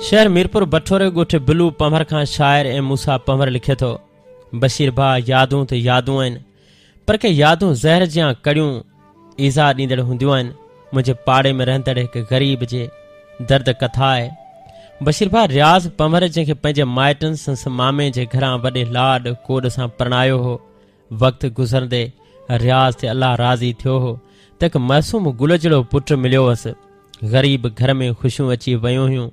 شهر ميرپور بٺوري ڳوٺ بلو پنهور کان شاعر ۽ موسيٰ پنهور لکي ٿو، بشير ڀاء يادون ته يادون آهن پر ڪي يادون زهر جيان ڪڙيون ايذاء ڏيندڙ هونديون آهن. منهنجي پاڙي ۾ رهندڙ هڪ غريب جي درد ڪٿا آهي. بشير ڀاء رياض پنهور جنهن کي پنهنجي مائٽن سندس مامي جي گهران وڏي لاڏ ڪوڏ سان پرڻايو هو. وقت گذرندي رياض تي الله راضي ٿيو هو ته هڪ معصوم گل جهڙو پٽ مليو هوس. غريب گهر ۾ خوشيون اچي ويون هيون،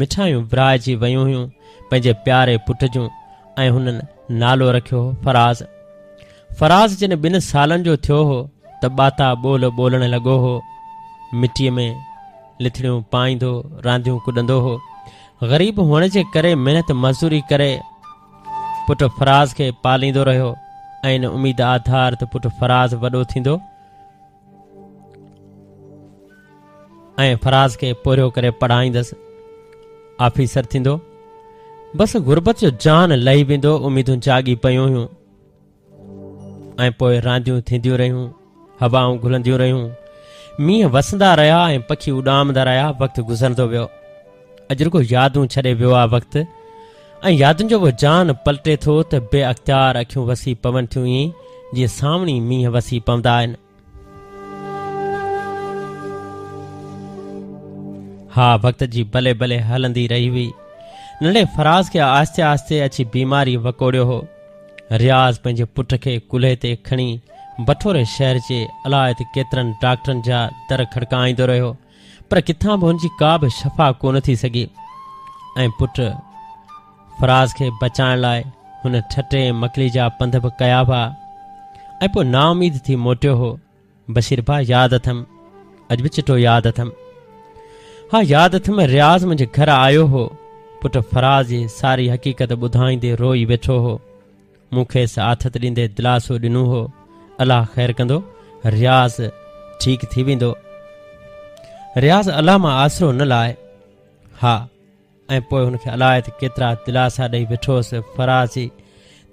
مٺايون ورهائجي ويون هيون پنهنجي پياري پٽ جون ۽ هنن نالو رکيو هو فراز. فراز جڏهن ٻن سالن جو ٿيو هو ته ٻاتا ٻول ٻولڻ لڳو هو. مٽيء ۾ لٿڙيون پائيندو رانديون ڪڏندو هو. غريب هئڻ جي ڪري محنت مزدوري ڪري پٽ فراز کي پاليندو رهيو ۽ ان اميد آڌار ته پٽ فراز وڏو ٿيندو ۽ فراز کي پورهيو ڪري پڙهائيندس آفيسر ٿيندو بس غربت جو جان لهي ويندو اميدون جاڳي پيون هيون ۽ پوء رانديون ٿينديون رهيون، هوائون گهلنديون رهيون، مينهن وسندا رهيا ۽ پکي اڏامندا رهيا، وقت گذرندو ويو. اڄ رڳو يادون ڇڏي ويو آ وقت ۽ يادن جو اهو جان پلٽي ٿو ته بي اختيار اکيون وسي پون ٿيون ائين جيئن سانوڻي مينهن وسي پوندا آهن. ها وقت جي بلي بلي هلندي رهي هئي. ننڍڙي فراز کي آهستي آهستي اچي بيماريء وڪوڙيو هو. رياض پنهنجي پٽ کي ڪلهي تي کڻي بٺوري شهر جي الاء ته ڪيترن ڊاڪٽرن جا در کڙڪائيندو رهيو پر ڪٿان به هن جي ڪا به شفا ڪونه ٿي سگهي ۽ پٽ فراز کي بچائڻ لاء هن ٺٽي ۽ مڪلي جا پنڌ به ڪيا هئا ۽ پوء نااميد ٿي موٽيو هو. بشير ڀاء ياد اٿم اڄ به چٽو ياد اٿم. ها ياد اٿم رياض منهنجي گهر آيو هو پٽ فراز جي ساري حقيقت ٻڌائيندي روئي ويٺو هو. مون کيس آٿت ڏيندي دلاسو ڏنو هو الله خير ڪندو رياض ٺيڪ ٿي ويندو. رياض الله مان آسرو نه لاء. ها. ۽ پوء هن کي الاء ته ڪيترا دلاسا ڏئي ويٺو هوس، فراز جي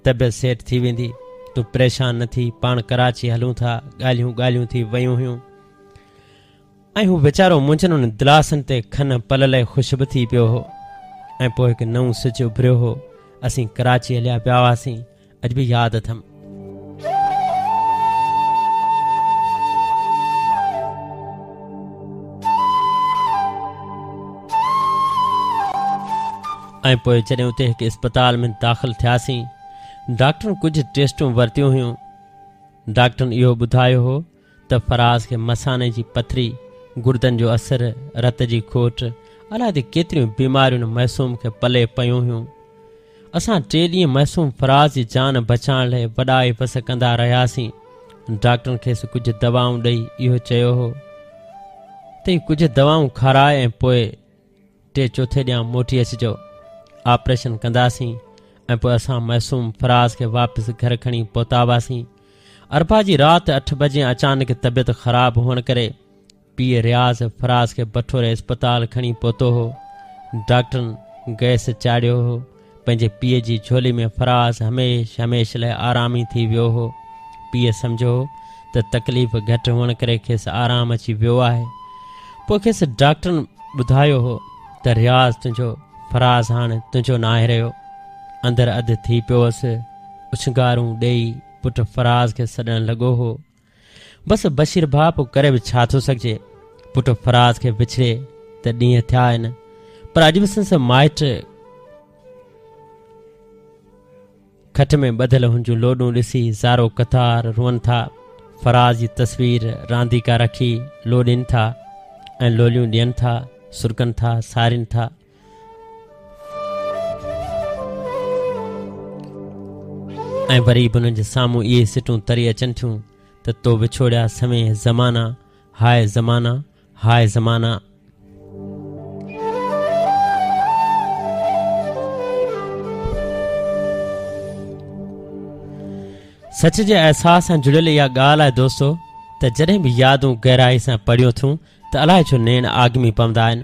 طبيعت سيٽ ٿي ويندي، تون پريشان نه ٿي، پاڻ ڪراچي هلون ٿا، ڳالهيون ڳالهيون ٿي ويون هيون ۽ هو ويچارو منهنجن انهن دلاسن تي کن پل لئه خوش به ٿي پيو هو ۽ پوء هڪ نئون سج اڀريو هو، اسين ڪراچي هليا ويا هئاسين، اڄ به ياد اٿم. ۽ پوء جڏهن اتي هڪ اسپتال ۾ داخل ٿياسين، ڊاڪٽرن ڪجهه ٽيسٽون ورتيون هيون. ڊاڪٽرن اهو ٻڌايو هو ته فراز کي مثاني جي پٿري، گردن جو اثر، رت جي کوٽ، الائي ته ڪيتريون بيماريون معصوم کي پلئه پيون هيون. اسان ٽي ڏينهن معصوم فراز جي جان بچائڻ لئه وڏائي وس ڪندا رهياسين. ڊاڪٽرن کيس ڪجهه دوائون ڏئي اهو چيو هو ته هي ڪجهه دوائون کارائي ۽ پوء ٽي چوٿين ڏينهن موٽي اچجو. آپريشن ڪنداسين ۽ پوء اسان معصوم فراز کي واپس گهر کڻي پهتا هئاسين. اربع جي رات اٺ بجي اچانڪ طبيعت خراب هئڻ ڪري پيء رياض فراز کي بٺوري اسپتال کڻي پهتو هو. ڊاڪٽرن گئس چاڙهيو هو. پنهنجي پيء جي جهولي ۾ فراز هميشھ هميشھ لاء آرامي ٿي ويو هو. پيء سمجهيو هو ته تڪليف گهٽ هئڻ ڪري کيس آرام اچي ويو آهي. پوء کيس ڊاڪٽرن ٻڌايو هو ته رياض تنهنجو فراز هاڻ تنهنجو ناهي رهيو. اندر اڌ ٿي پيو هوس. اڇنگارون ڏيئي پٽ فراز کي سڏڻ لڳو هو. بس بشير ڀاء پوء ڪري به ڇا ٿو سگهجي. پٽ فراز کي وڇڙي ته ڏينهن ٿيا آهن پر اڄ به سندس مائٽ کٽ ۾ ٻڌل هن جون لوڏون ڏسي زارو قطار روئن ٿا. فراز جي تصوير رانديڪا رکي لوڏين ٿا ۽ لوليون ڏين ٿا، سرڪن ٿا، سارين ٿا. ۽ وري به انهن جي سامهون اهي سٽون تري اچن ٿيون ته تو وڇوڙيا سوين زمانا، هاء زمانا، هاء زمانا. سچ جي احساس سان جڙيل اها ڳالهه آهي دوستو ته جڏهن به يادون گهرائي سان پڙهيون ٿيون ته الائي ڇو نيڻ آگمي پوندا آهن.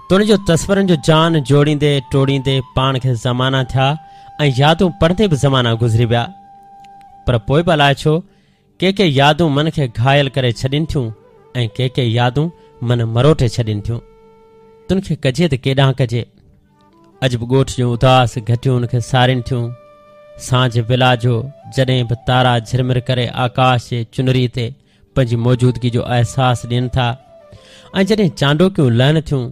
توڻي جو تصورن جو جان جوڙيندي ٽوڙيندي پاڻ کي زمانا ٿيا ۽ يادون پڙهندي به زمانا گذري ويا پر پوء به الائي ڇو ڪي ڪي يادون من کي گهايل ڪري ڇڏين ٿيون ۽ ڪي ڪي يادون من مروٽي ڇڏين ٿيون. تن کي ڪجي ته ڪيڏانهن ڪجي. اڄ به ڳوٺ جون اداس گهٽيون هن کي سارين ٿيون. سانجهه ويلا جو جڏهن به تارا جهرمر ڪري آڪاش جي چنري تي پنهنجي موجودگي جو احساس ڏين ٿا ۽ جڏهن چانڊوڪيون لهن ٿيون،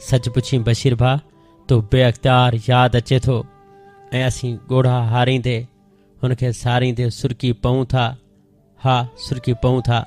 سچ پڇين بشير ڀاء تو بي اختيار ياد اچي ٿو ۽ اسين ڳوڙها هاريندي هن کي ساريندي سرڪي پئون ٿا، ها سرڪي پئون ٿا.